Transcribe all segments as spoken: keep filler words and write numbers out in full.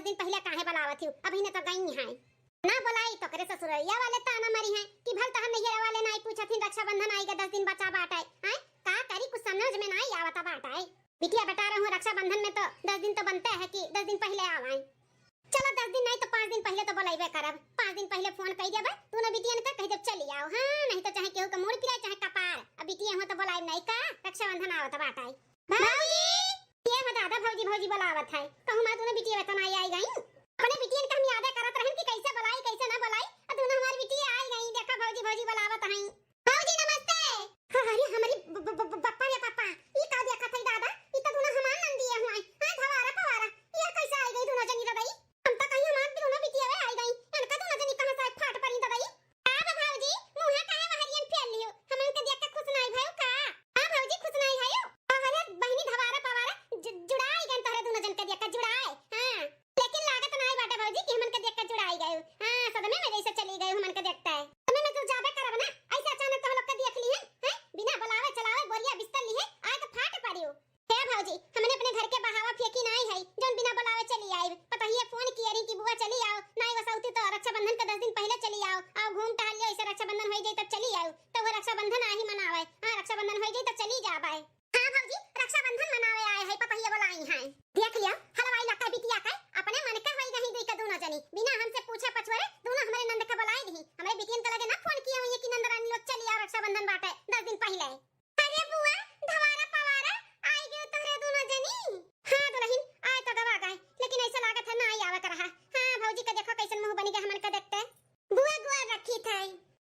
दिन पहिले काहे बोलावत हिउ, अबहिने तो गई हैं। ना बोलाई तो करे ससुररिया वाले ताना मरिहैं कि भल तहर नैहर वाले नाई पूछत हिन, रक्षाबंधन आइगा, दस दिन बचा बाटै। आय, का करी, कुछ समझ में नाई आवत बाटै। बिटिया बेटा रहूं रक्षाबंधन में तो दस दिन तो बनते है कि दस दिन पहिले आवैं। चलो दस दिन नाई तो पाँच दिन पहिले तो बोलाइबे करब, पाँच दिन पहिले फोन कई देबे, दुनो बिटियन का कह देब चली आओ। हाँ, नहीं तो चाहे केहू का मूड़ पिराए चाहे कपार, अब बिटिया हो तो बोलाइब नाई का, रक्षाबंधन आवत बाटै। भौजी! ये हो दादा, भौजी, भौजी बोलावत है। कहूँ माँ दुनो बिटिया वेतन आई, आई गई। अपने बिटियन का हम यादे करत रहन कि कैसे बोलाई, कैसे ना बोलाई। अब दुनो हमारी बिटिया आई गई, देखा भौजी, भौजी बोलावत हैं। भौजी नमस्ते। हाँ, अरे हमारी ब-, ब-, ब-, ब-, बप्पा रे पापा, ई का देखत है दादा? ई तो दुनो हमार नंदिया हुआ है। हाँ, धवारा पवारा, ये कैसे आई गई दुनो जनी ददई? हम तो कहीं हमार दुनो बिटिया वे आई गई, इनका दुनो जनी कहाँ से फाट पड़ी ददई? का बा भौजी, मुँहे काहे वहरियन फेर लियो? हमन के देख के खुश नाई भयो का? हाँ भौजी, खुश नाई भयो? अरे बहिनी धवारा पवारा, जु-, जुड़ाई गन तोहरे दुनो जन के देख के जुड़ाए। हाँ, लेकिन लागत नाई बाटे भौजी कि हमन के देख के जुड़ाई गयो। हाँ, सदमे में जैसे चली गयो हमन के देखता है। सदमे में तो जाबे करब ना, ऐसे अचानक तो हम लोग के देख ली है, हैं? बिना बुलावे चलावे बोरिया बिस्तर ली है, आए तो फाट पड़ियो। हे भौजी, हमने अपने घर के बहावा फेंकी नाई है, जौन बिना बुलावे चली आई। पतहिया फोन किए रही कि बुआ चली आओ, नाई वसौती तो रक्षाबंधन के दस दिन पहिले चली आओ, आओ घूम टहल लियो, ऐसे रक्षाबंधन होई जाई तब चली आओ, तो वो रक्षाबंधन आ ही मनावे। हाँ, रक्षाबंधन होई जाई तब चली जाबे। हाँ भौजी, रक्षाबंधन मनावे आए है, पतहिया बुलाई है। देख लियो, हलवाई लक्का बिटिया के अपने मन के होई गई दुई के दुनो जनी, बिना हमसे पूछे पछोरे दुनो हमरे नंद के बुलाई दी। हमरे बिटियन के लगे ना फोन किए हुई कि नंद रानी लोग चली आओ, रक्षाबंधन बाटे दस दिन पहिले। अरे बुआ, धवारा पवारा, आई गयो तोहरे दुनो जनी। हाँ दुलहिन, आए तो गवा गए, लेकिन ऐसा लागत है ना आई आवत रहा। हाँ भौजी का देखो कैसन मुँह बनी गए हमन का देखते। बुआ गोड़ रखी थे।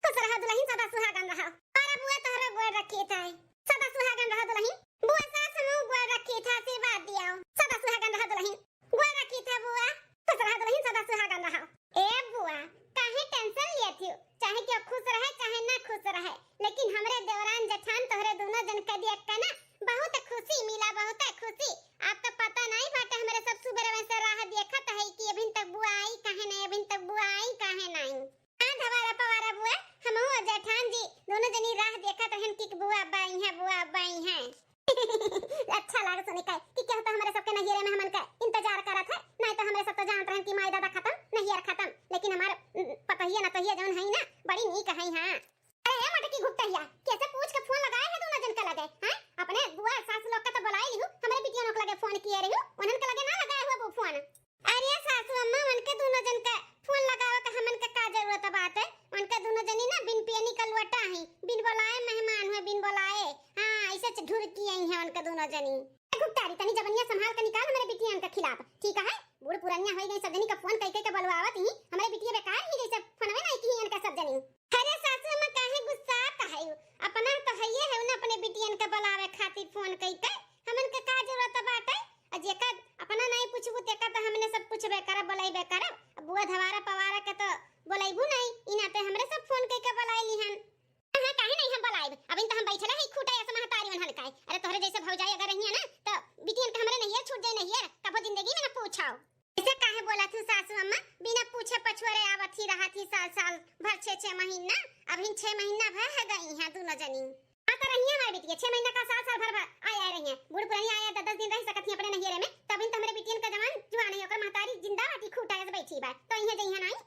खुश रहा दुलहिन, सदा सुहागन रहा। अरे बुआ तोहरे गोड़ रखी थे। सदा सुहागन रहा दुलहिन। बुआ सास हमहू गोड़ रखी थे, आशीर्वाद दियाओ। सदा सुहागन रहा दुलहिन। गोड़ रखी थे बुआ। खुश रहा दुलहिन, सदा सुहागन रहा। ए बुआ, काहे tension लेत हियो? चाहे केहू खुश रहे, चाहे ना खुश रहे, लेकिन हमरे देवरान जेठान तोहरे दुनो जन के देख के ना बहुत खुशी मिला, बहुत खुशी। आपका पता नाई बाटे, हमरे सब सुबह से राह देखत है कि अभिन तक बुआ आई काहे नाई, अभिन तक बुआ आई काहे नाई। हाँ धवारा पवारा बुआ, हमहू और जेठान जी दुनो जनी राह देखत रहन कि बुआ अब आई है, बुआ अब आई है। अच्छा लाग सुनी के कि केहू तो हमरे सबके नैहरे में हमन के इंतजार करत है, नाई तो हमरे सब तो जानत रहन कि माई दादा खतम, नैहर खतम, लेकिन हमार, उम, पतोहिया नतोहिया जौन है ना, बड़ी नीक है। हाँ। अरे ए मटकी घुपटहिया, कैसे पूछ के फोन लगाए है दुनो जन के लगे, हैं? अपने बुआ सास लोग के तो बुलाई लिहू, हमरे बिटिया लोग के लगे फोन किए रहियो, उन्हन के लगे ना लगाए हुआ वो फोन। अरे सासू अम्मा, उनके दुनो जन के फोन लगावे के हमन के का जरूरत बाटे? उनके दुनो जनी ना बिन पेनी का लोटा है, बिन बोलाए मेहमान हुए, बिन बोलाए। हाँ, ऐसे च-, ढुरकी आई है उनके दुनो जनी। ए घुपटारी, तनी जबनिया संभाल के निकाल हमरे बिटियन के खिलाफ, ठीक है? बूढ़ पुरनिया होई गई, सब जनी का फोन कई कई के बुलवावत ही, हमरे बिटिया बेकार ही जैसे फोनवे नहीं की इनका सब जनी। अरे सासू अम्मा, काहे गुस्सा काहे? अपना तो हइये है ना अपने बिटियन के बुलावे खातिर फोन कई के, हमन के का जरूरत बाटे? आ जेकर अपना नहीं पूछबू, तेकर तो हमने सब पूछबे करब, बोलाइबे करब। अब बुआ धवारा पवारा के तो बोलाइबू नहीं, ई नाते हमरे सब फोन कइके बोलाइली हन। हाँ, काहे नहीं हम बोलाइब? अबिन तो हम बैठले ही खूटा ऐसे महतारी मन हल्काए। अरे तोहरे जैसे भौजाई अगर रहिए ना, तो बिटियन के हमरे नैहर छूट जाए नैहर, कबो जिंदगी में ना पूछाओ। ऐसे काहे बोला थी सासू अम्मा? बिना पूछे पछुआरे आवत ही रहत ही साल साल भर, छह छह महीना, अभी छह महीना भर है गई हैं दुनो जनी। हाँ, तो रहिए हमारे बिटिया, छह महीना का साल, साल भर, भर आए, आए रहिए। बूढ़ पुरानी आए, दस, दस दिन रह सकत ही अपने नैहरे में, तब इन तो हमरे बिटियन का जवान जुआन है, ओकर महतारी जिंदा बाटी, खूटा ऐसे बैठी बा, तो इहाँ जइहे नाई।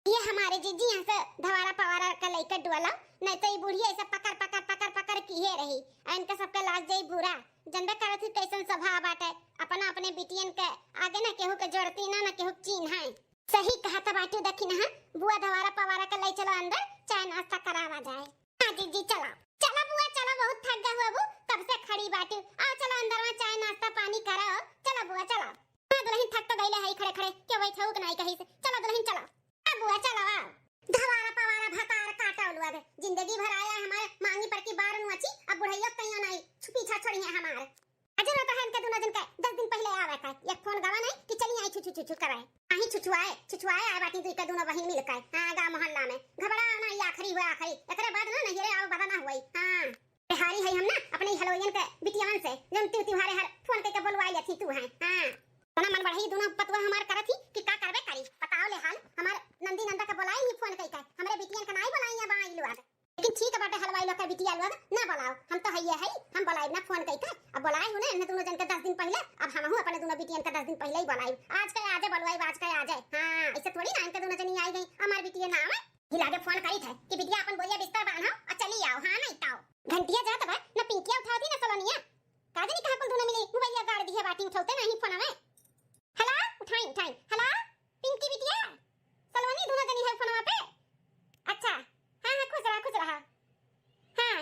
ये हमारे जीजी यहाँ से धवारा पवारा के लइके डुअला, नहीं तो ई बुढ़िया ऐसे पकड़, पकड़, पकड़, पकड़ किहे रही, आ इनका सबके लाग जाई बुरा। जनबे करत ही कैसन स्वभाव बाटे, अपना अपने बिटियन के आगे ना केहू के जोड़ती ना, ना केहू के चीन्हाई। सही कहत बाटू, देखी ना, बुआ धवारा पवारा के ले चलो अंदर, चाय नाश्ता करावा जाए। हाँ जीजी, चला। चला बुआ, चला, बहुत थक गए हो अबू, कब से खड़ी बाटू। आओ, चला अंदर में चाय नाश्ता पानी करो। चला बुआ, चला। हाँ दुलहिन, थक तो गईले हई खड़े खड़े, क्यों बैठे हो कि नहीं कहीं से। चला दुलहिन, चला। आ बुआ, चला, आ। धवारा पवारा भतार काटा उलुआ दे। जिंदगी भर आया हमारे मांगी पर की बार नुआची, अब बुढ़ैया कहीं नहीं, छु-, पीछा छोड़ी है हमारे। अजर होता है इनके दुनो जन के, दस दिन पहिले आवे का। एक फोन गवा नहीं कि चली आई छु, छु, छु, छु कराए। आही छुछुआए, छुछुआए आए बाटी दुई के दुनो बहिन मिल के। हाँ, गाँव मोहल्ला में। घबरा ना, ये आखिरी हुआ, आखिरी। एकरे बाद ना नैहरे आवे वाला ना हुई। हाँ। बिहारी है हम ना, अपने ही हलवाइयन के बिटियावन से, जौन तिउ तिहारे हर फोन कइके बोलवाई लेती तू है। हाँ। तना मन बढ़ाई दुनो पतुआ हमार करत ही कि का करबे करी। बताओ ले हाल, हमार नंदी नंदा के बोलाई ही फोन कइके। हमरे बिटियन के नाई बोलाई अब आई लोग। लेकिन ठीक बाटे, हलवाई लोग के बिटिया लोग ना बोलाओ, हम तो हइये हई, हम बोलाइब ना फोन कइके। अब बोलाए हूँ ना इन्हें दुनो जन के दस दिन पहिले, अब हमहू अपने दुनो बिटियन के दस दिन पहिले ही बोलाइब। आज का आ जाए बलवाई, आज का आ जाए। हाँ, ऐसे थोड़ी ना इनके दोनों जनी आई गई, हमार बिटिया ना आवे। ही लागे फोन करी थे कि बिटिया अपन बोरिया बिस्तर बांधो और चली आओ। हाँ, नहीं ताओ। घंटिया जात बा, ना पिंकिया उठावती ना सलोनिया। का जानी कहाँ कुल दोनों मिली मोबाइलिया गाड़ दिए बाटी, उठौते नहीं फोन में। हेलो, उठाई, उठाई। हेलो, पिंकी बिटिया, सलोनी दोनों जनी है फोनवा पे। अच्छा, हाँ, हाँ, खुश रहा, खुश रहा। हाँ,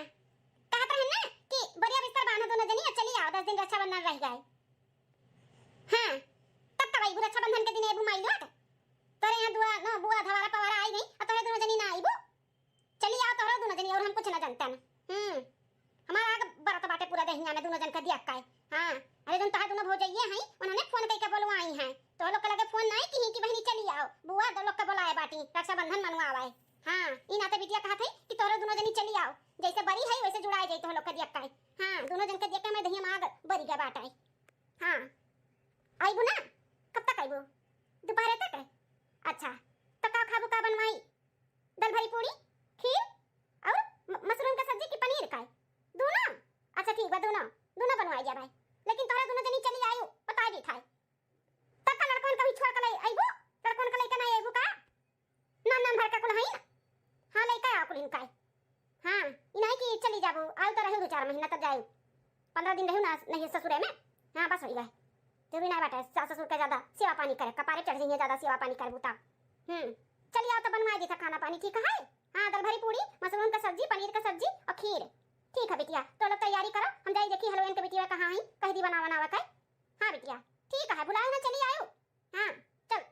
कहत रहन ना कि बोरिया बिस्तर बांधो दोनों जनी, चली आओ, दस दिन रक्षाबंधन रह गए। हाँ, तब तब अइबू रक्षाबंधन के दिन अइबू माई लोग। तोरे यहाँ दुआ, न, बुआ धवारा पवारा आई गई, और तोरे दोनों जनी ना अइबू। चली आओ तोहरो दोनों जनी, और हम कुछ ना जानते हैं। हम्म, हमारा आग बरत बाटे पूरा देहिया में दोनों जन का दिया का है। हाँ, अरे जन तोहार दोनों भौजइये हैं, उन्होंने फोन करके बोलवाई हैं। तो लोग के लगे फोन नहीं की कि बहनी चली आओ, बुआ दो लोग के बुलाए बाटी, रक्षाबंधन मनवावे। हाँ, ई नाते बिटिया कहत है कि तोहरो दोनों जनी चली आओ, जैसे बरी है वैसे जुड़ाए जाई तोह लोग के दिया का है। हाँ, दोनों जन के दिया का में देहिया में आग बरी गया बाटे। हाँ, आइबू ना? कब तक आइबू? दोपहर तक? अच्छा, तो का खाबू, का बनवाई? दाल भरी पूड़ी, खीर और म-, मशरूम का सब्जी की पनीर का? दोनों? अच्छा ठीक बा, दोनों, दोनों बनवाई जा भाई। लेकिन तोहरा दोनों जनी चली आयु, बता दी था। तब का लड़कन कभी छोड़ के ले आइबू? लड़कन के लेके ना आइबू का? नाम नाम भर का कुल हई ना। हाँ, लइका आ कुल इनका। हाँ, ई नहीं कि चली जाबू, आयु तो रहू दो चार महीना तब जायु। पन्द्रह दिन रहू ना नहीं ससुरे में। हाँ, बस हो गए। जरूरी ना बाटे सास ससुर के ज्यादा सेवा पानी करे, कपारे चढ़ जाइए ज्यादा सेवा पानी करबू तब। हम्म, चली आओ तो बनवा दी था खाना पानी, ठीक है? हाँ, दाल भरी पूड़ी, मशरूम का सब्जी, पनीर का सब्जी और खीर। ठीक है बिटिया, तो लोग तैयारी करो, हम जाई देखी हलवाइन के बिटिया कहाँ है, कह दी बना बनावे का। हाँ बिटिया, ठीक है, बुलाओ ना, चली आयो। हाँ, चल।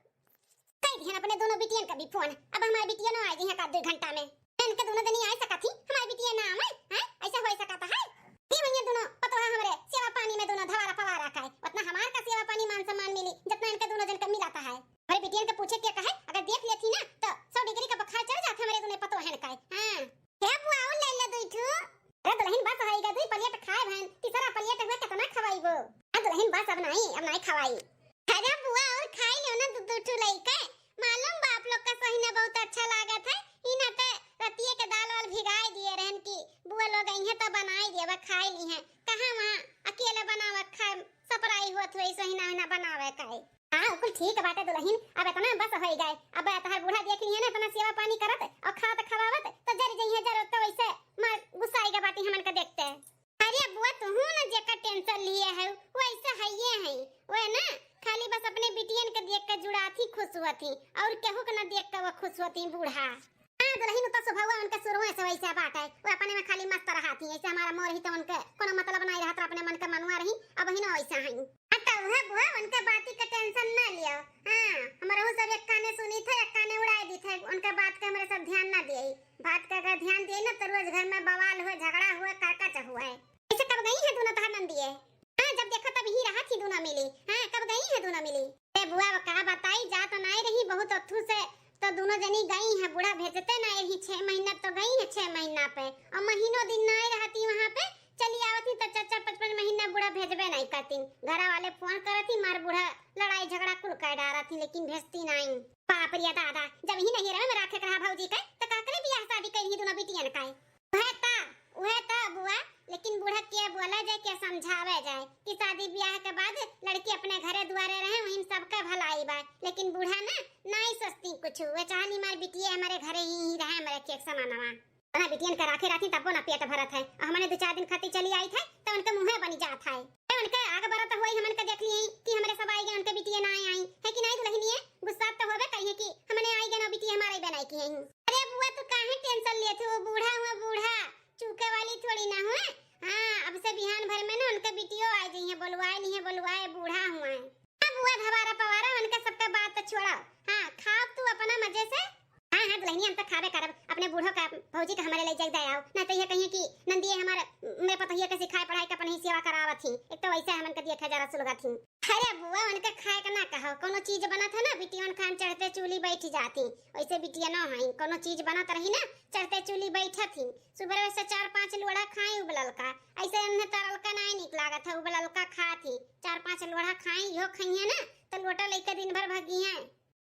कह दिहन अपने दोनों बिटियन का भी फोन, अब हमारे बिटिया ना आ जाइए का दो घंटा में। इनके दोनों जनी आ सकत ही, हमारे बिटिया ना आवे, हैं? ऐसा हो सकता है? ये भैया दोनों पतोहा हमरे सेवा पानी में दोनों धवारा पवारा का है। उतना हमार का सेवा पानी मान सम्मान मिली, जितना इनके दोनों जन का मिलाता है। अरे बिटियन के पूछे के कहे, अगर देख लेती ना, तो सौ डिग्री का बुखार चढ़ जाता हमारे दोनों पतोहन का है। हाँ। हे बुआ, और ले ले दुई ठू। अरे दुल्हन, बस होइगा, दुई प्लेट खाए भन, तीसरा प्लेट हुआ, कितना खवाइबो? आ दुल्हन, बस अब नहीं, अब नहीं खवाई। अरे बुआ, और खाई लो ना दू, दू ठू लइके। मालूम बा आप लोग का सोहिना बहुत अच्छा लागत है, ई नाते रतिये के दाल वाल भिगाए दिए रहन कि बुआ लोग अइहें तो बनाए दिए, अब खाए ली हैं। कहाँ वहाँ अकेले बनावे खाए, सपराई होत हुई सोहिना होहिना बनावे का है। हाँ, कुल ठीक बाटे दुल्हन, अब इतना बस होई गए। अब तहार बूढ़ा देख लिहे ना, इतना सेवा पानी करत और खात खवावत, तो जर जइहे जर, तो वैसे मार गुस्सा आइगा बाटी हमन का देखते। अरे बुआ, तुहू ना जेकर टेंशन लिए है, वैसे हइये है। वह ना खाली बस अपने बिटियन के देख के जुड़ात ही खुश हुआ थी, और केहू के ना देख के वो खुश हुआ थी बूढ़ा। हाँ दुल्हन, तो सुबह हुआ उनके शुरुए से वैसे बात है, वो अपने में खाली मस्त रहा थी, ऐसे हमारा मोर ही तो उनके कोनो मतलब नहीं रहत, अपने मन के मनुआ रही, अब ही ना वैसा है। हाँ, तो उहे बुआ, उनके बाती का टेंशन ना लियो। हाँ, हमरहू सब एक काने सुनी थे, एक काने उड़ाए दी थे, उनके बात के हमरे सब ध्यान ना दिए। बात का अगर ध्यान दिए ना, तो रोज घर में बवाल हुए, झगड़ा हुए, करकच हुए। ऐसे कब गई है दोनों तहार नंदिये? हाँ, जब देखो तब ही रहा थी दोनों मिली। हाँ, कब गई है दोनों मिली? ए बुआ, अब का बताई, जा तो नाई रही बहुत अथू से, तो दोनों जनी गई हैं, बूढ़ा भेजते नाई रही, छह महीना तो गई है, छह महीना पे, और महीनों दिन नाई रहती वहाँ पे, चली आवत ही तो चार चार पाँच पाँच महीना बूढ़ा भेजबे नहीं करती। घरा वाले फोन करत ही, मार बूढ़ा लड़ाई झगड़ा कुल कर डारत ही, लेकिन भेजती नहीं। बाप रे दादा, जब ही नहीं रहे में राखे के रहा भौजी के, तो का करे बियाह शादी करी ही दोनों बिटियन का? उहे त, उहे त बुआ, लेकिन बूढ़ा के बोला जाए, के समझावे जाए कि शादी ब्याह के बाद लड़की अपने घरे दुआरे रहे, वहीं सबका भलाई बा। लेकिन बूढ़ा ना, नाई सोचती कुछ। वे चाहनी हमार बिटिया हमारे घरे ही, ही रहे, हमारे खेत समानवा। ना बिटियन के राखे रहती तब्बो ना पेट भरत है। और हमने दो चार दिन खातिर चली आई थे, तो उनके मुँहे बनी जात है। ए, उनके आग बरत हुई, हमन के देख लिए कि हमरे सब आई गए, उनके बिटिया ना आई, है कि नहीं दुल्हनिया? गुस्सा तो होबे करिए कि हमने आई गए ना बिटिया हमारे बनाई की है। अरे बुआ, तू काहे टेंशन लेत हो? बूढ़ा हुआ बूढ़ा, चूके वाली थोड़ी ना हुए। हाँ, अब से बिहान भर में ना उनके बिटियो आ जाइए, बोलवाए लिए, बोलवाए बूढ़ा हुआ है। अब बुआ धवारा पवारा उनके सबके बात तो छोड़ाओ। हाँ, खाओ तू अपना मजे से। हाँ, हाँ, दुल्हनिया, हम तो खाबे करब। अपने बूढ़ो का, भौजी का हमारे ले जाए दे आओ। ना तो ये कहिए कि नंदिये हमारे, मेरे पतोहिया के सिखाए पढ़ाई के अपन ही सेवा करावत ही। एक तो वैसे हमन के दिए खजारा सुलगत ही। अरे बुआ, उनके खाए के ना कहो, कोनो चीज बनत है ना, बिटियन खान चढ़ते चूली बैठ जाती। वैसे बिटिया ना है, कोनो चीज बनत रही ना, चढ़ते चूली बैठत ही। सुबह से चार पांच लोढ़ा खाई उबलल का, ऐसे उन्हें तरल का नहीं निक लागत है, उबलल का खात ही। चार पांच लोढ़ा खाई, यो खाइए ना, तो लोटा लेके दिन भर भगी हैं।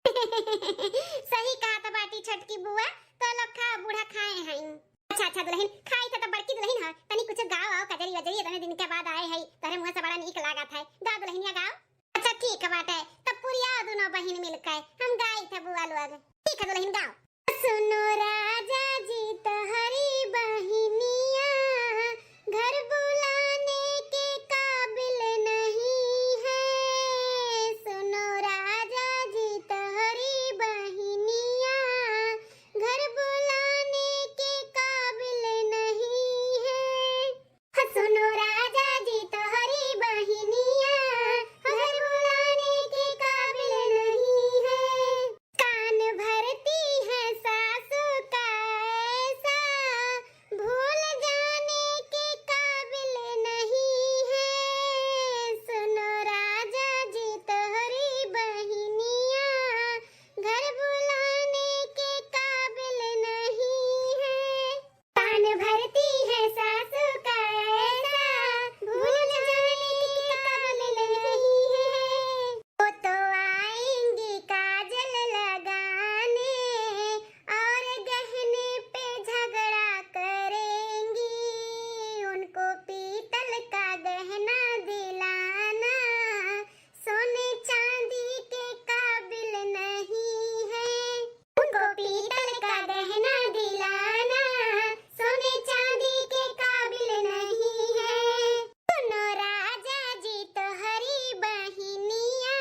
सही कहत बाटी छोटकी बुआ, तो लोग खा बूढ़ा खाए हैं। अच्छा, अच्छा दुल्हन, खाई थे तो बड़की दुल्हन है, तनी कुछ गाओ आओ, कजरी वजरी इतने दिन के बाद आए है, तोरे मुँह से बड़ा नीक लागत है, गाओ दुल्हनिया गाओ। अच्छा, ठीक बाटे, तब पुरिया दुनो बहिन मिलके हम गाई थे बुआ लोग। ठीक है दुलहिन, गाओ। सुनो राजा जी तोहरी बहिनिया, घर बुलाने के काबिल नहीं है। सुनो राजा जी तोहरी बहिनिया, घर बुलाने के काबिल नहीं है। सुनो राजा जी तोहरी बहिनिया, घर बुलाने के काबिल नहीं है। कान भरती है सासू का ऐसा, भूल जाने के काबिल नहीं है। सुनो राजा जी तोहरी बहिनिया, घर बुलाने के काबिल नहीं है। कान भरती है सासू का ऐसा, भूल जाने के काबिल नहीं है। वो तो आएंगी काजल लगाने और गहने पे झगड़ा करेंगी। उनको पीतल का गहना दिलाना सोने चांदी के काबिल नहीं है। उनको पीतल का गहना दिलाना सोने चांदी के काबिल नहीं है। सुनो राजा जी तोहरी बहिनिया,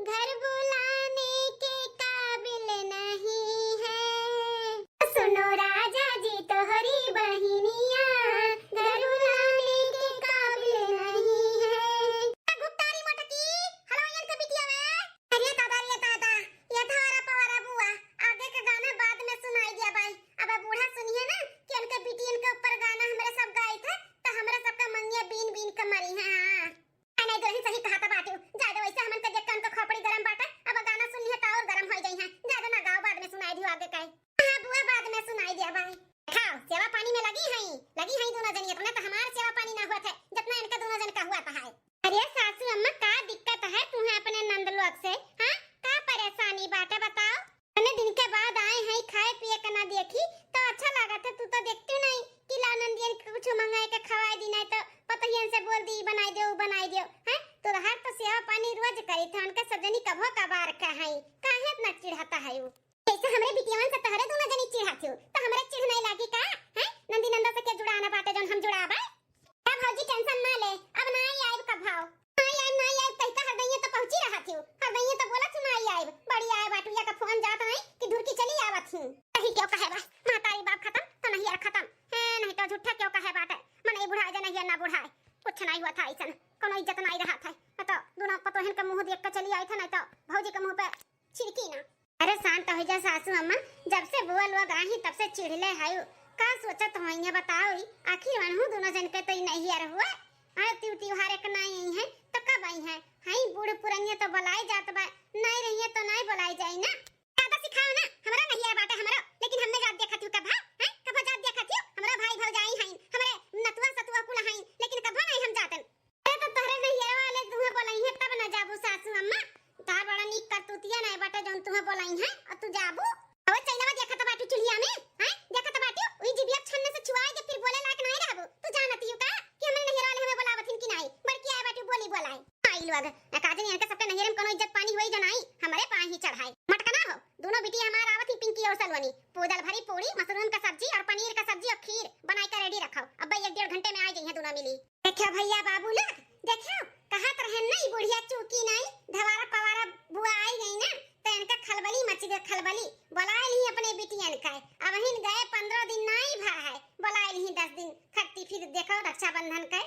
घर बुलाने के काबिल नहीं है। सुनो राजा जी तोहरी बहिनिया, घर बुलाने के काबिल नहीं है। गुप्तारी मोटकी, हलवाइयन के बिटिया में। अरे दादा, रे दादा, ये धारा पवारा बुआ, आगे के गाना बाद में सुनाई दिया बाई। अब बूढ़ा सुनिए ना कि उनके बिटियन के ऊपर गाना हमरे सब गाई थे, तो हमरे सबका मंगिया बीन बीन के मरी है। हाँ। आ नहीं दुलहिन, सही कहत बाटू, ज्यादा वैसे हमन के देख के उनका खोपड़ी गरम बाटे, अब गाना सुन लिहे तो और गरम हो जाई है। ज्यादा ना गाओ, बाद में सुनाई दियो आगे का। हाँ बुआ, बाद में सुनाई दिया बाई। खाओ, सेवा पानी में लगी हई, लगी हई दोनों जनी, इतना तो हमार सेवा पानी ना हुआ थे, जितना इनका दोनों जन का हुआ था है। अरे सासू अम्मा, का दिक्कत है तुम्हें अपने नंद लोग से? हाँ, का परेशानी बाटे बताओ? इतने दिन के बाद आए हैं, खाए पिए के ना देखी तो अच्छा लागत है। तू तो देखती नहीं कि ला नंदियन के कुछ मंगाए के खवाए दी, नहीं तो पतोहियन से बोल दी, "बनाई दो, बनाई दो।" हैं? तो हर तो सेवा पानी रोज करी थे, उनके सब जनी कभो कभार का है, काहे इतना चिढ़ाता है वो? जैसे हमरे बिटियावन से तहरे दोनों जनी चिढ़ा थियो, तो हमरे चिढ़ नहीं लागी का? हैं? नंदी नंदा से के जुड़ाना बाटे जौन हम जुड़ाबे? ए भौजी, tension ना ले, अब ना आई आइब कभाओ। ना आई आइब, ना आई आइब, कहिका हरदैया तो पहुँची रहा थियो। हरदैया तो बोला थी ना आई आइब। बड़ी आए बाटुया का फोन जात है कि धुरकी चली आवत ही। कही क्यों कहे बा, महतारी बाप खत्म तो नैहर खत्म। है नहीं तो झूठा क्यों कहे बाटे। मनई बुढ़ाए जे नैहर ना बुढ़ाए। कुछ नहीं हुआ था ऐसन, कोनो इज्जत नहीं रहा था। तो दोनों पतोहन के मुँह देख के चली आई था, नहीं तो भौजी के मुँह पे छिड़की ना। अरे शांत हो जा सासू अम्मा, जब से बुआ लोग आई तब से चिढ़ले हायु। का सोचत होइहे बताओ ई? आखिर वनहु दोनों जन के तो ई नैहर हुआ। अरे तिउ तिउहार एक नाई आई है तो कब आई है? हाई बूढ़ पुरनिया तो बुलाए जात बा, नाई रहिए तो नाई बुलाए जाई ना। ज्यादा सिखाओ ना, हमरा नैहर बाटे हमरो, लेकिन हमें जात देखत हूँ कब, हैं? कब जात देखत हूँ? हमरा भाई भौजाई हैं, हमरे नतुआ सतुआ कुल हैं, लेकिन कब नहीं हम जातन। अरे तो तोहरे नैहर वाले तुहे बोलाई है तब न जाबू सासू अम्मा। तार बड़ा नीक करतूतिया नहीं बाटे जौन तुहे बोलाई है और तू जाबू। अबे चैलवा देखत बाटू चुल्हिया में, हैं? देखत बाटू, उही जिबिया छन्ने से चुआए दे, फिर बोले लायक नहीं रहबू। तू जानत ही का कि हमरे नैहर वाले हमें बोलावत हिन कि नहीं? बड़की आए बाटू बोली बोलाए। आई लोग, ए काजनी इनके सबके नैहर में कोनो इज्जत पानी हुई जो नहीं, हमरे पाए ही चढ़ाए। मटकना हो, दोनों बिटिया हमार आवत ही पिंकी और सलोनी। पूदल भरी पूड़ी, मशरूम का सब्जी और पनीर का सब्जी और खीर बनाई के ready रखो। अब एक डेढ़ घंटे में आ जाइए दोनों मिली। देखो भैया बाबू लोग, देखो, कहत रहन ना, ई बुढ़िया चूकी नाई, धवारा पवारा बुआ आई गई ना, तो इनका खलबली मच गई, खलबली। बुलाए ली अपने बिटियन का, अब हिन गए पंद्रह दिन नाई भा है, बुलाए ली दस दिन खत्ती, फिर देखो रक्षाबंधन के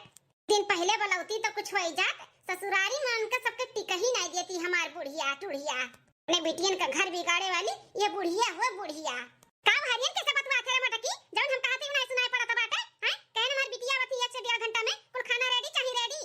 दिन पहले बुलौती तो कुछ हो जात, ससुरारी में उनका सबके टिक ही नाई देती हमार बुढ़िया टुढ़िया। अपने बिटियन का घर बिगाड़े वाली ये बुढ़िया हुआ बुढ़िया। का हरियन कैसे बतुआ थे रे मटकी, जौन हम कहते ही नहीं सुनाई पड़त बाटे, हैं? कहन हमार बिटिया आवत ही एक से डेढ़ घंटा में, कुल खाना ready चाही ready।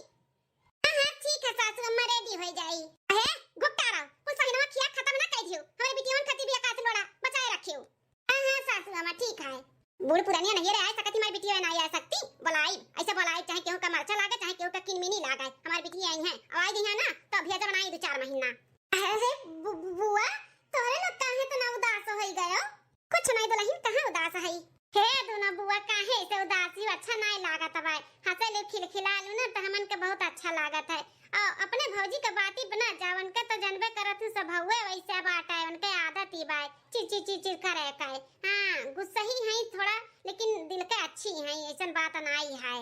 हाँ, हाँ, ठीक है सासू अम्मा, ready हो जाई। अहे, घुपटारा, कुल सहिनवा खिया खत्म ना कर दियो, हमरे बिटियन खातिर भी एकाध लोड़ा बचाए रखियो। हाँ, हाँ, सासू अम्मा, ठीक है। बूढ़ पुरानिया नहीं रे, आ सकती, हमारी बिटिया नहीं आ सकती, बुलाई, ऐसे बुलाई, चाहे केहू का मरचा लागे, चाहे केहू का किनमिनी लागे, हमारी बिटिया आई है, अब आई गई है ना, तो अभी ऐसे बनाई दो चार महीना। अरे बु-, बु-, बुआ, तोहरे लोग काहे इतना उदास होई गयो? कुछ नहीं दुलहिन, कहाँ उदास है? हे दोनों बुआ, काहे ऐसे उदासी, अच्छा नहीं लागत है, हंसे ले खिलखिला लू ना, तो हमन के बहुत अच्छा लागत है। और अपने भौजी के बाती पे ना जाओ, उनके तो जनबे करत हूँ, स्वभावे वैसे बाटे, उनके आदत ही बाय चिर चिर चिर चिर करे का है। हाँ, गुस्सा ही है थोड़ा, लेकिन दिल के अच्छी है, ऐसन बात नाई है।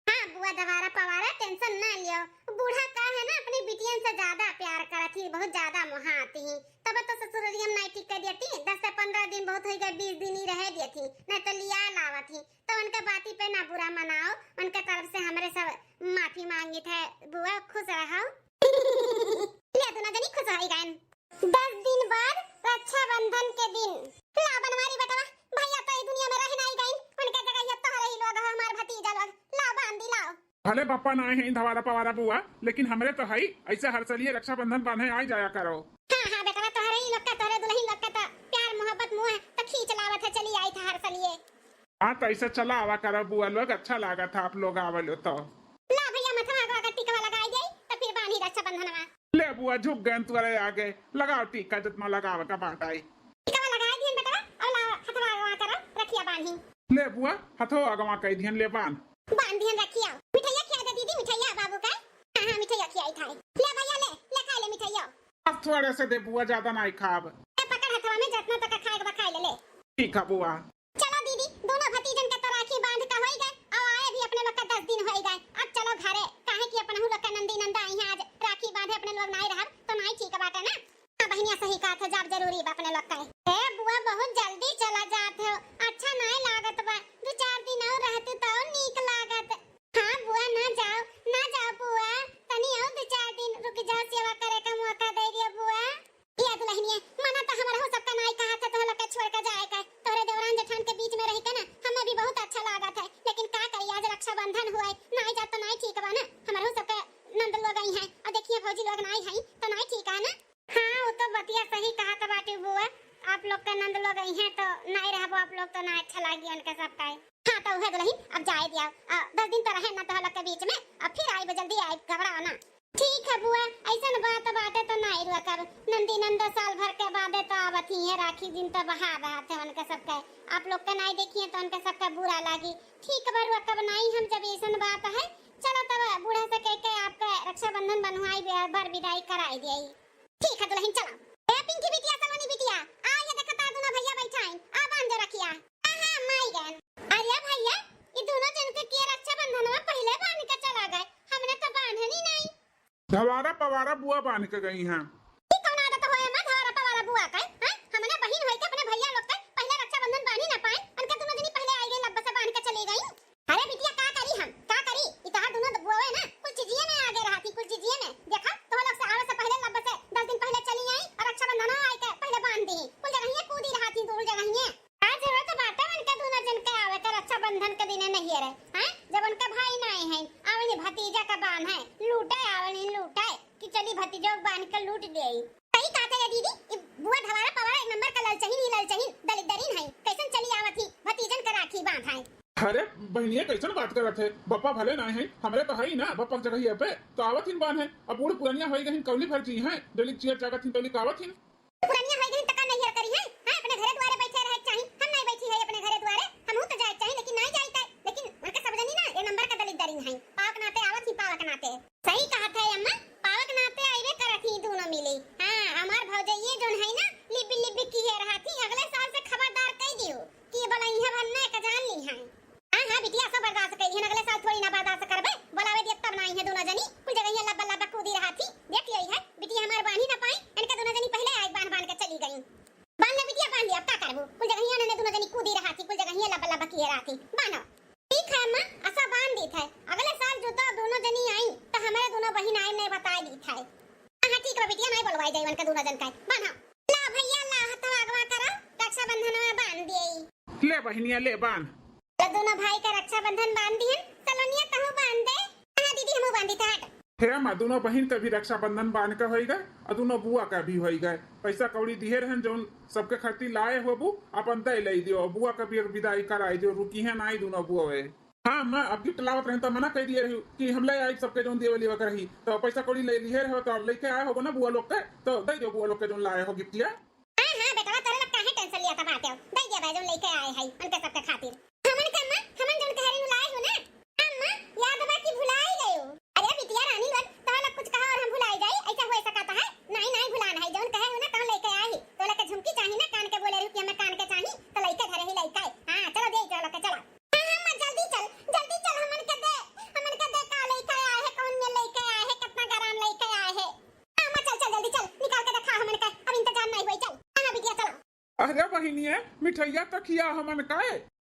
हाँ बुआ, दवारा पवारा tension ना लियो, बूढ़ा का है ना, अपनी बिटियन से ज्यादा प्यार करत ही, बहुत ज्यादा मोहात ही। तब तो ससुररिया में नाई टिके देती, दस से पन्द्रह दिन बहुत होई गए, बीस दिन ही रहे देती, नहीं तो लिया लावत ही। तो उनके बाती पे ना बुरा मनाओ, उनके तरफ से हमरे सब माफी मांगित है बुआ, खुश रहो। ले दुनो जनी खुश होई गए। दस दिन बाद रक्षाबंधन के दिन। ला बनवारी बेटवा, भैया तो ई दुनिया में रह नाई गइन, उनके जगह ये तोहरे ही लोग हो, हमार भतीजा लोग। लाओ बांधी लाओ। भले बप्पा नाई है धवारा पवारा बुआ, लेकिन हमरे तो हई, ऐसे हर सलिए रक्षाबंधन बांधे आई जाया करो। हाँ हाँ बेटवा, तोहरे ही लोग का, तोहरे दुल्हन लोग का तो प्यार मोहब्बत मुँह तो खींच लावत है, चली आई था हर सलिए। हाँ तो ऐसे चला आवा करो बुआ लोग, अच्छा लागा था आप लोग आवलो तो। ला भैया, मथवा को अगर टिकवा लगाई जाई तो फिर बांधी रक्षाबंधनवा। ले बुआ, झुक गए तुअरे आगे, लगाओ टीका जितना लगावे का बात आई। टीका लगा दिहन बेटवा, और ला हथवा अगवा करो, रखिया बांधी। ले बुआ, हथो अगवा कई दिहन, ले बांध। बांध दिहन रखिया। मिठाइया खिया दे दीदी, मिठाइया बाबू का। हाँ हाँ, मिठाइया खिया आई थाई। ले भैया ले, ले खा ले मिठाइया। अब थोड़े से दे बुआ, ज्यादा नाई खाब। ए पकड़ हथवा में, जितना तक खाए के बा खाए ले ले। ठीक है बुआ। चलो दीदी, दोनों भतीजन के तो राखी बांध का होई गए, और आए भी अपने लोग का दस दिन होई गए। अब चलो घरे, काहे कि अपनहू लोग का नंदी नंदा आई हैं, आज राखी बांधे अपने लोग नाई रहब तो नाई ठीक बाटे ना। हाँ बहनिया, सही कहा था, जाब जरूरी बा अपने लोग का। ए बुआ, बहुत जल्दी चला जात हो, अच्छा नाई लागत बा, दो चार दिन और रहतू तो और नीक लागत। हाँ बुआ, ना जाओ, ना जाओ बुआ, तनी और दो चार दिन रुक जाओ, सेवा करे का मौका दे दियो बुआ। ए दुल्हनिया, मना तो हमरहू सबका नाई कहा था तोह लोग के छोड़ के जाए का। तोहरे देवरान जेठान के बीच में रह के ना हमें भी बहुत अच्छा लागत है, लेकिन का करी, आज रक्षाबंधन हुआ है, नाई जा तो नाई ठीक बा ना। हमरहू सबके नंद लोग आई हैं, और देखिए भौजी लोग नाई है तो नाई ठीक है ना। हाँ, वो तो बतिया सही कहा था बाटी बुआ, आप लोग के नंद लोग आई हैं तो नाई रहबो आप लोग तो ना अच्छा लागी उनके सबका। हाँ तो उहे दुल्हन, अब जाए दिया, आ, दस दिन तो रहे ना तोह लोग के बीच में, अब फिर आइब, जल्दी आइब, घबराओ ना। ठीक है बुआ, ऐसन बात बाटे तो नाई रुआ कर। नंदी नंदा साल भर के बादे तो आवत ही है, राखी दिन तो बहार रहत है उनके सबके। आप लोग के नाई देखिए तो उनके सबके बुरा लागी। ठीक बा रुआ, कब नाई हम जब ऐसन बात है। चलो तब बूढ़ा से कह के आपका रक्षाबंधन बंधवाई, बर विदाई कराई दिए। ठीक है दुल्हन, चलो। ए पिंकी बिटिया, सलोनी बिटिया, आ ये देखा तार दोनों भैया बैठा हैं, आ बांध दे रखिया। हाँ हाँ, माई गन। अरे भैया, ये दोनों जन के किया रक्षाबंधन में पहले बांध के चला गए, हमने तो बांधे नहीं नहीं। धवारा पवारा बुआ बांध के गई हैं। ई कौन आदत होए माँ, धवारा पवारा बुआ का, हैं? हमने बहिन होई के अपने भैया लोग के पहले रक्षाबंधन बांधी ना पाए, उनके दोनों जनी पहले आई गई, लब्बा से बांध के चली गई। अरे बिटिया, का करी हम, का करी? ई तोहार दोनों बुआ है ना, कुल चीजिए में आगे रहती, कुल चीजिए में। देखा, तोह लोग से आवे से पहले लब्बा से दस दिन पहले चली आई और रक्षाबंधन आई के पहले बांध दी, कुल जगहिए कूदी रहती, कुल जगहिए। का जरूरत बाटे उनके दोनों जन के आवे के रक्षाबंधन के दिने नैहरे, हैं? जब उनका भाई नाई है, आवे नहीं भतीजा का बांध है, लूटे आवे नहीं लूटे, कि चली भतीजो के बांध के लूट देई। सही कहत है ये दीदी, ई बुआ धवारा पवारा एक नंबर का ललचहिन ही ललचहिन, दलिद्दरिन है, कैसन चली आवत ही, भतीजन का राखी बांध है। अरे बहनिया, कैसन बात करत है, बप्पा भले नाई है, हमरे तो है ही ना, बप्पा के जगह पे तो आवत हिन बांध है, अब बूढ़ पुरनिया होई गहिन, कौली भर जी हैं, डोली चियर जागत हिन, डोली कावत हिन। पुरनिया होई गहिन त का नैहर करी है? हाँ, अपने घरे दुआरे बैठे रहे के चाही। हम नहीं बैठी है अपने घरे दुआरे, हमहू तो जाए के चाही, लेकिन नहीं जाइत है। लेकिन उनके सब जनी ना एक नंबर का दलिद्दरिन है, पावक नाते आवत ही, पावक नाते। सही कहत है अम्मा, पावक नाते आइबे करत ही दोनों मिली। हाँ, हमार भौजइये जोन है ना, लिब्बी लिब्बी किहे रहत ही, अगले साल से खबरदार कई दियो कि ये बलैहा भर ना का जान ली है। हाँ, हाँ, बिटिया, सब बर्दाश्त कइली हन, अगले साल थोड़ी ना बर्दाश्त करबे। बोलावे दिया तब ना आई है दोनों जनी, कुल जगहिया लब्बा लब्बा कूदी रहा थी, देख लियो है, बिटिया हमार बांधी ना पाई, इनका दोनों जनी पहले आई बांध बांध के चली गई। बांध ले बिटिया, बांध ले, अब का करबू? कुल जगहिया ने दोनों जनी कूदी रहा थी, कुल जगहिया लब्बा लब्बा किए रहा थी, बांधो। ठीक है अम्मा, असा बांध दीत है, अगले साल जो दो दोनों जनी आई, तो हमारे दोनों बहिन आए नहीं बता दीत है। हाँ, हाँ, ठीक बा बिटिया, नहीं बोलवाई जाई उनका दोनों जन का, बांधो। ला भैया, ला हथवा अगवा करो, रक्षाबंधन में बांध दिए। ले बहिनिया, ले बांध। तो दोनों भाई का रक्षाबंधन बांध दिहन। सलोनिया, तहू बांध दे। हाँ दीदी, हमहू बांधी था, हट। हे अम्मा, दोनों बहिन का भी रक्षाबंधन बांध के होई गए और दोनों बुआ का भी होई गए। पैसा कौड़ी दिहे रहन, जौन सबके खातिर लाए होबू, अपन दे ले दियो। बुआ का भी एक विदाई कराई दियो, रुकी है ना आई दोनों बुआ। हाँ, मैं अब गिफ्ट लावत रहे तो मना कर दिए रही कि हम ले आई सबके जौन देवे लेवे के रही, तो पैसा कौड़ी ले लिए रहो तो लेके आए हो ना बुआ लोग के, तो दे दो बुआ लोग के जौन लाए हो गिफ्टिया। हाँ, हाँ, बेटवा, तोरे लोग काहे टेंशन लिया था बाटे? दे दिया बा जौन लेके आए है उनके सबके खातिर। हमन का अम्मा, हमन जौन कह रही लाए हो ना? अम्मा, याद बा कि भुलाई गयो? अरे बिटिया रानी लोग, तोरे लोग कुछ कहा और हम भुलाई जाई? अरे बहिनिया, मिठैया तो खिया हमन का।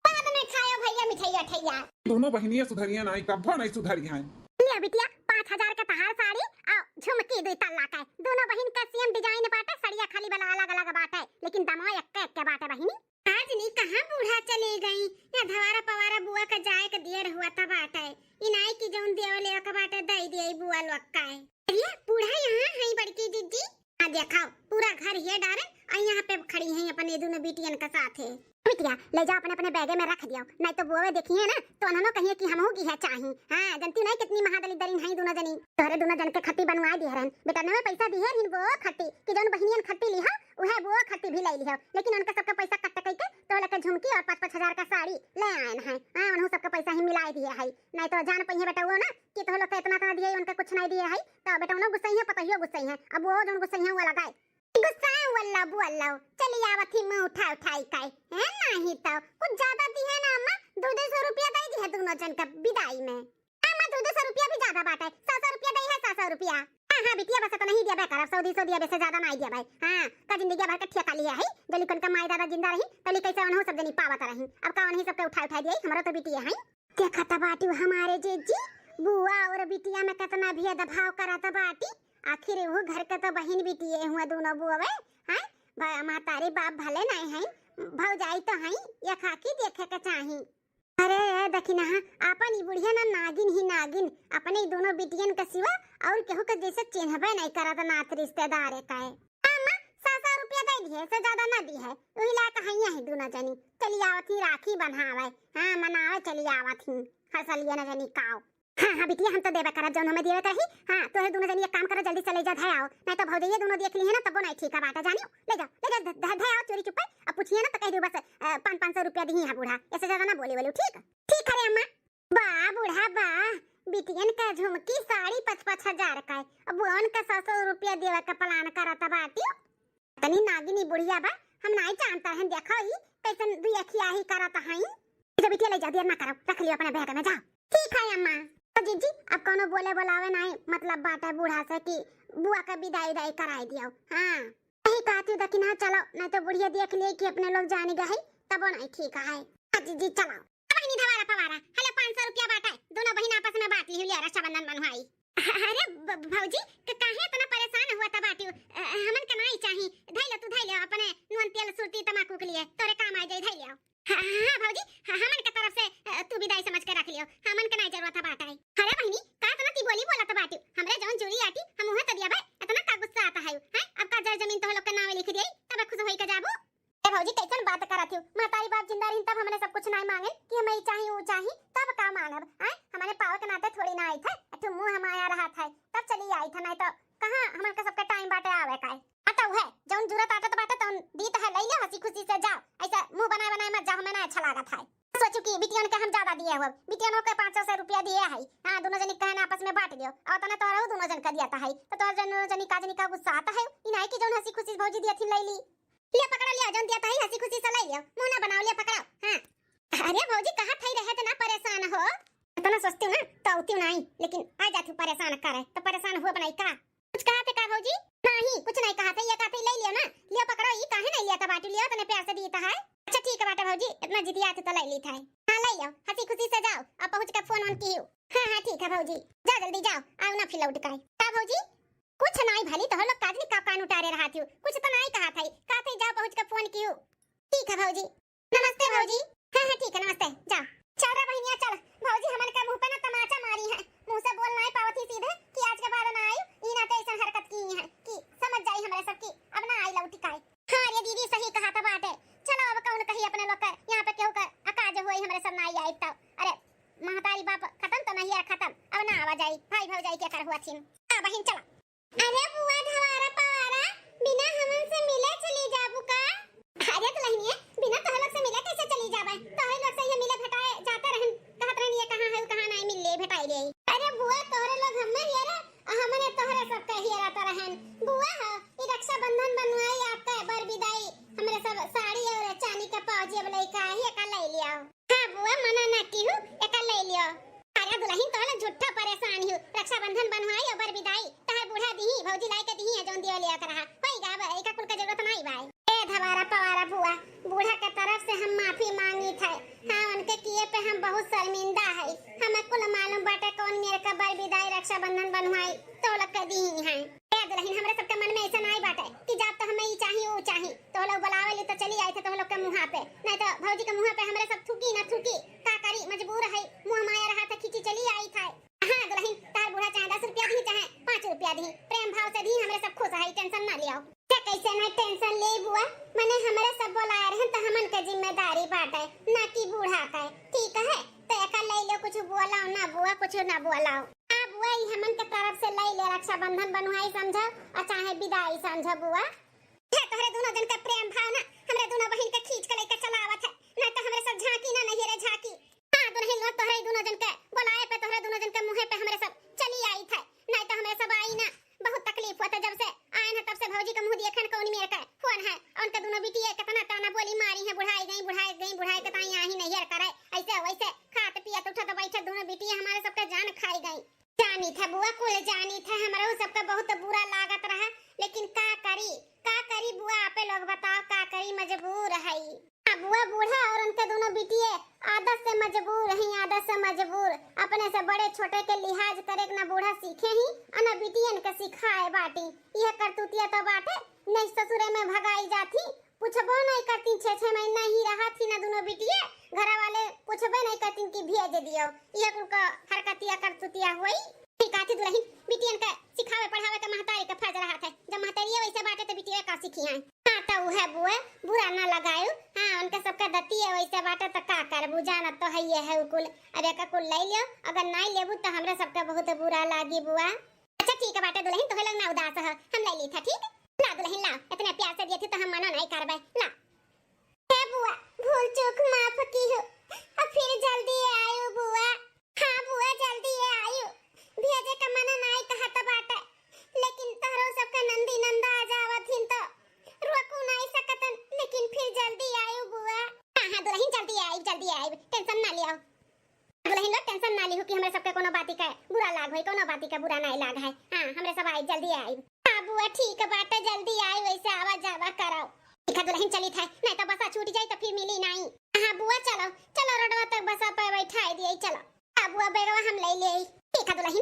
बाद में खायो भैया मिठैया ठैया। दोनों बहिनिया सुधरिया नाई, कब्बो नाई सुधरी हैं। ले बिटिया, पाँच हजार के तहार साड़ी और झुमकी दुई तल्ला के। दोनों बहिन के same design बाटे, सड़िया खाली वाला अलग अलग बाटे, लेकिन दमवा एक्के एक्के बाटे बहिनी। आज नी कहाँ बूढ़ा चली गई, या धवारा पवारा बुआ का जाए के देर हुआ था बाटे। इनाई की जौन देवे लेवे के बाटे दई दिए बुआ लोग का है। अरे बूढ़ा यहाँ है बड़की दीदी। हाँ देखाओ, पूरा घर ये डारे और यहाँ पे खड़ी हैं अपने दोनों बिटियन के साथ है। बिटिया, ले जाओ अपने अपने बैगे में रख दियो, नहीं तो बुआ देखिए ना तो उन्होंने कहिए कि हमहू की है चाही। हाँ, जनती नहीं कितनी महादलिद्दरिन हैं दोनों जनी। तोहरे दोनों जन के खट्टी बनवाए दिए रहन, बेटा नवे पैसा दिए रहन वो खट्टी कि जौन बहिनियन खट्टी लिहा उहे वो खट्टी भी ले लिहा, लेकिन उनका सबका पैसा कट कई के तो लेके झुमकी और पाँच पाँच हजार का साड़ी ले आए हैं। हाँ, उन्हों सबका पैसा ही मिलाए दिए है, नहीं तो जान पहिए बेटा वो ना कि तोह लोग के इतना इतना दिए, उनके कुछ नहीं दिए है, तो बेटा उन्हों गुस्सा ही है, पतोहियो गुस्सा ही है। अब वो जौन गुस्सा ही है वो अलग है। गुस्सा वल्ला बुअल्ला, चली आवत ही मुँह उठा उठाई काई है, नहीं तो कुछ ज्यादा दिहे ना अम्मा, दो दो सौ रुपया दे दिहे दोनों जन का विदाई में। अम्मा दो दो सौ रुपया भी ज्यादा बाटे, सौ सौ रुपया दे है, सौ सौ रुपया। हाँ हाँ बिटिया, बस तो नहीं दिया बे करब, सौ दो सौ दिया बे से ज्यादा नहीं दिया बे। हाँ, का जिंदगी भर के ठेका लिया है, जली कन का माई दादा जिंदा रही तली कैसे उन्हों सब जनी पावत रही, अब का उन्हीं सबके उठा उठा दिए, हमारा तो बिटिया है। देखत बाटू हमारे जीजी, बुआ और बिटिया में कितना भेदभाव करत बाटी। आखिर वो घर के तो बहिन बिटिये हुआ दोनों बुआवे, हैं? भा-, महतारी बाप भले नहीं हैं, भौजाई तो हैं, ये खाकी देखे के चाही। अरे ए दखिनहा, आपन ई बुढ़िया ना नागिन ही नागिन, अपने ई दोनों बिटियन के सिवा और केहू के जैसे चिन्हबे नहीं करत नात रिश्तेदार का है। अम्मा, सौ सौ रुपया दे दिहे, से ज्यादा ना दिहे। वही लायक हइया ही दोनों जनी। चली आवत ही राखी बन्हावे। हाँ, मनावे चली आवत ही। हंसलिए न जनी काव। हाँ, हाँ, बिटिया, हम तो देबे करब, जौन हमें दिए के रही। हाँ, तोहे दोनों जनी एक काम करो, जल्दी चले जा, धै आओ। नहीं तो भौजैया दोनों देख ली है ना, तबो नहीं ठीक है बात है, जानियो। ले जाओ, ले जाओ, ध-, ध-, धै आओ चोरी चुप्पे। अब पूछिए ना तो कह दो बस, अ, पाँच, पाँच सौ रुपया दी है बूढ़ा। ऐसे ज्यादा ना बोले बोले, ठीक? ठीक है रे अम्मा। बा बूढ़ा बा, बिटियन का झुमकी साड़ी पच पच हजार का है। अब उनका सौ सौ रुपया देवे का plan करत बाटियो। तनी नागिनी बुढ़िया बा, हम नाई जानता है, देखो ई कैसन दुई अखिया ही करत हई। जब बिटिया ले जा, देर ना करो, रख लियो अपने bag में, जाओ। ठीक है अम्मा। तो जीजी, अब कोनो बोले बोलावे नाई, मतलब बाटे बूढ़ा से कि बुआ का विदाई उदाई कराई दियो। हाँ। यही कहती हूँ, देखी ना, चलो, नहीं तो बुढ़िया देख लिए कि अपने लोग जाने गए, तबो नहीं ठीक है। हाँ जीजी, चलो। अब बहिनी धवारा पवारा, हेलो, पाँच सौ रुपया बाटे, दोनों बहिन आपस में बांट ली, लिया रक्षाबंधन बनवाई। अरे ब-, भौजी, क-, काहे इतना परेशान हुआ था बाटी? अ, हमन का नाई चाही, धई ले तू, धई ले अपने नून तेल सुरती तमाकू के लिए, तोरे काम आ जाई, धई ले। हाँ, हाँ, भौजी, हाँ, हमन के तरफ से, अ, तू विदाई समझ के रख लियो, हमन के नाई जरूरत है बाटे। अरे बहिनी, का इतना ती बोली बोलत बाटी? हमरे जौन जूरी आटी, हम उहे तो दिया बे, इतना का गुस्सा आता है, हैं? अब का जर जमीन तोह लोग के नावे लिख दिए, तब खुश होई के जाबू? ए भौजी, कैसन बात करत हो? महतारी बाप जिंदा रहिन तब हमने सब कुछ नाई मांगे कि हमें ई चाही, ऊ चाही, तब का मांगब? आय, हमने पावे के नाते थोड़ी ना आई थे, अठू मुंह हम आया रहा था, तब चली आई था, नहीं तो कहाँ हमन का सबके time बाटे आवे का है। आ तो है, जौन जरूरत आटत बाटे तौन दीत है, ले ले हंसी खुशी से जाओ, ऐसा मुंह बनाए बनाए मत जाओ, हमें ना अच्छा लागत है। सोचू कि बिटियन के हम ज्यादा दिए हो, बिटियनों के पाँच सौ रुपया दिए है, हाँ, दोनों जनी कहना आपस में बांट लियो, और तना तोहरा दोनों जन का दिया था है, तो तोहर जन जनी का जनी का गुस्सा आता है, ई नहीं कि जौन हंसी खुशी भौजी दिया थी ले ली। लिया पकड़ा, लिया, जौन दिया ताही हंसी खुशी से ले लियो, मुंह ना बनाओ, लिया पकड़ाओ। हाँ। अरे भौजी, कहा थाई रहे तो ना परेशान हो। इतना सोचती हूँ ना तो आती हूँ नहीं, लेकिन आ जाती हूँ परेशान करे, तो परेशान हुआ बनाई का? कुछ कहा थे का भौजी? नहीं, कुछ नहीं कहा थे, ये कहा थे ले लियो ना, लिया पकड़ो, ये काहे नहीं लिया था बाटू, लिया तने प्यार से दी था है। अच्छा ठीक है बाटा भौजी, इतना जिदिया थे तो ले ली था है। हाँ ले लियो, हंसी खुशी से जाओ, अब पहुँच के फोन ऑन की। हाँ हाँ ठीक है भौजी, जा जल्दी जाओ, आओ ना फिर लौट के। का भौजी? कुछ नाई भली, तोहर लोग काजनी का कान उटारे रहा थियो, कुछ तो नाई कहा थाई, कहा थाई जाओ पहुँच के फोन कियो। ठीक है भौजी। नमस्ते भौजी। हाँ हाँ ठीक है, नमस्ते, जाओ। चल रे बहिनिया चल, भौजी हमन के मुंह पे ना तमाचा मारी है, मुंह से बोल नाई पावत ही सीधे कि आज के बाद ना आई, ई नाते ऐसन हरकत की है कि समझ जाई हमरे सब की अब ना आई लौटी काई। हाँ रे दीदी सही कहा था बाटे, चलो अब कौन कही अपने लोग के यहाँ पे केहू का अकाज हुई हमरे सब ना आई आई तो। अरे महतारी बाप खत्म तो नहीं है खत्म, अब ना आवा जाई भाई भौजाई के कर हुआ थीन। हाँ बहिन चलो। अरे बुआ धवारा पवारा, बिना हमन से मिले चली जाबू का? अरे दुल्हनिया, बिना तोहरे लोग से मिले कैसे चली जाबे? तोहरे लोग से ये मिले भेटाए जाते रहन, कहत रहन ये कहाँ है, कहाँ नहीं मिल ले, भेटाई ले। अरे बुआ तोहरे लोग हमें हेरे, हमने तोहरे सब के हेरत रहन। बुआ हो, ई रक्षाबंधन बनवाई आपका बर विदाई, हमरे सब साड़ी और चांदी का पाउच अब लइका ही का ले लिया। हाँ बुआ, मना ना की हूँ, एका ले लियो। अरे दुल्हन, तो ना झूठा परेशान हूँ, रक्षाबंधन बनवाई और बर विदाई, तहर बूढ़ा दीही, भौजी लाई के दीही है, जौन दियो लिया तरह। होई गा बे, एका कुल का जरूरत नहीं बाई। ए धवारा पवारा बुआ, मुँहा पे, नहीं तो भौजी के मुँहा पे हमरे सब थूकी ना थूकी। का करी, मजबूर है, मुँह माया रहा था, खींची चली आई था। हाँ दुलहिन, तार बूढ़ा चाहे दस रुपया दी, चाहे पाँच रुपया दी, प्रेम भाव से दी, हमरे सब खुश है, tension ना लियाओ। ते कैसे नहीं tension ले बुआ, मने हमरे सब बोलाए रहन तो हमन के जिम्मेदारी बाटे, ना कि बूढ़ा के, ठीक है? तो एका ले लो, कुछ बोलाओ ना बुआ, कुछ ना बोलाओ। आ बुआ, ई हमन के तरफ से ले ले, रक्षाबंधन बनुआई समझो और चाहे विदाई समझो बुआ। हे तोहरे दोनों जन के प्रेम भाव ना हमरे दोनों बहिन के खींच के लेके चलावत है, नहीं तो हमरे सब झांकी ना, नहीं रे झांकी। हाँ दुलहिन, लोग तोहरे दोनों जन के बोलाए पे, तोहरे दोनों जन के मुँहे पे हमरे सब चली आई थे, नहीं तो हमरे सब आई ना। बहुत तकलीफ होता जब से आए हैं, तब से भौजी का मुँह देखन कौन मेर के फोन है। उनके दोनों बिटिया कितना ताना बोली मारी है, बुढ़ाई गई, बुढ़ाई गई, बुढ़ाई के ताई आही नहीं करे, ऐसे वैसे खात पियत उठत बैठत दोनों बिटिया हमारे सबके जान खाई गई। जानी था बुआ, कुल जानी था, हमरा उ सबका बहुत बुरा लागत रहा, लेकिन का करी, का करी बुआ, आपे लोग बताओ का करी, मजबूर है। हाँ बुआ, बूढ़ा और उनके दोनों बिटिये आदत से मजबूर हैं, आदत से मजबूर। अपने से बड़े छोटे के लिहाज करे के ना बूढ़ा सीखे ही, और ना बिटियन के सिखाए बाटी। यह करतूतिया तो बाटे, नहीं ससुरे में भगाई जाती, पूछबो नहीं करती, छह छह महीना ही रहा थी ना दोनों बिटिये, घर वाले पूछबे नहीं करती कि भेज दियो। यह कुल का हरकतिया करतूतिया हुई। ठीक आती दुलहिन, बिटियन के सिखावे पढ़ावे के महतारी के फर्ज रहा था। जब महतारिये वैसे बाटे तो बिटिये का सीखी हैं। हाँ तो उहे बुआ, बुरा ना लगायु। हाँ उनके सबके दतिये वैसे बाटे तो का करबू, जानत तो है ये है कुल। अब एक कुल ले लियो, अगर नहीं लेबू तो हमरे सबके बहुत बुरा लागी बुआ। अच्छा ठीक है बाटे दुलहिन, तोहे लोग ना उदास हो, हम ले ली था, ठीक? ला दुलहिन ला, इतने प्यार से दिए थे तो हम मना नहीं करबे, ला। हे बुआ, भूल चूक माफ की हो, अब फिर जल्दी आयु बुआ। हाँ बुआ, जल्दी आयु, भेजे का मना नहीं कहत बाटे, लेकिन तोहरो सबके नंदी नंदा आ जावत हिन तो रोकू नहीं सकतन, लेकिन फिर जल्दी आयु बुआ। हाँ हाँ दुलहिन, जल्दी आयु, जल्दी आयु, tension ना लियो। दुलहिन लोग tension ना लिहु कि हमरे सबके कोनो बाती के बुरा लाग होई, कोनो बाती के बुरा नाई लाग है। हाँ, हमरे सब आई, जल्दी आई। हाँ बुआ, ठीक बाटे, जल्दी आई, वैसे आवा जावा कराओ। ठीक है दुलहिन, चली थे, नहीं तो बसा छूट जाई तो फिर मिली नाई। हाँ बुआ, चलो चलो, रोडवा तक बसा पे बैठाई दिए, चलो। हाँ बुआ, बैगवा हम ले ले। ठीक है दुलहिन।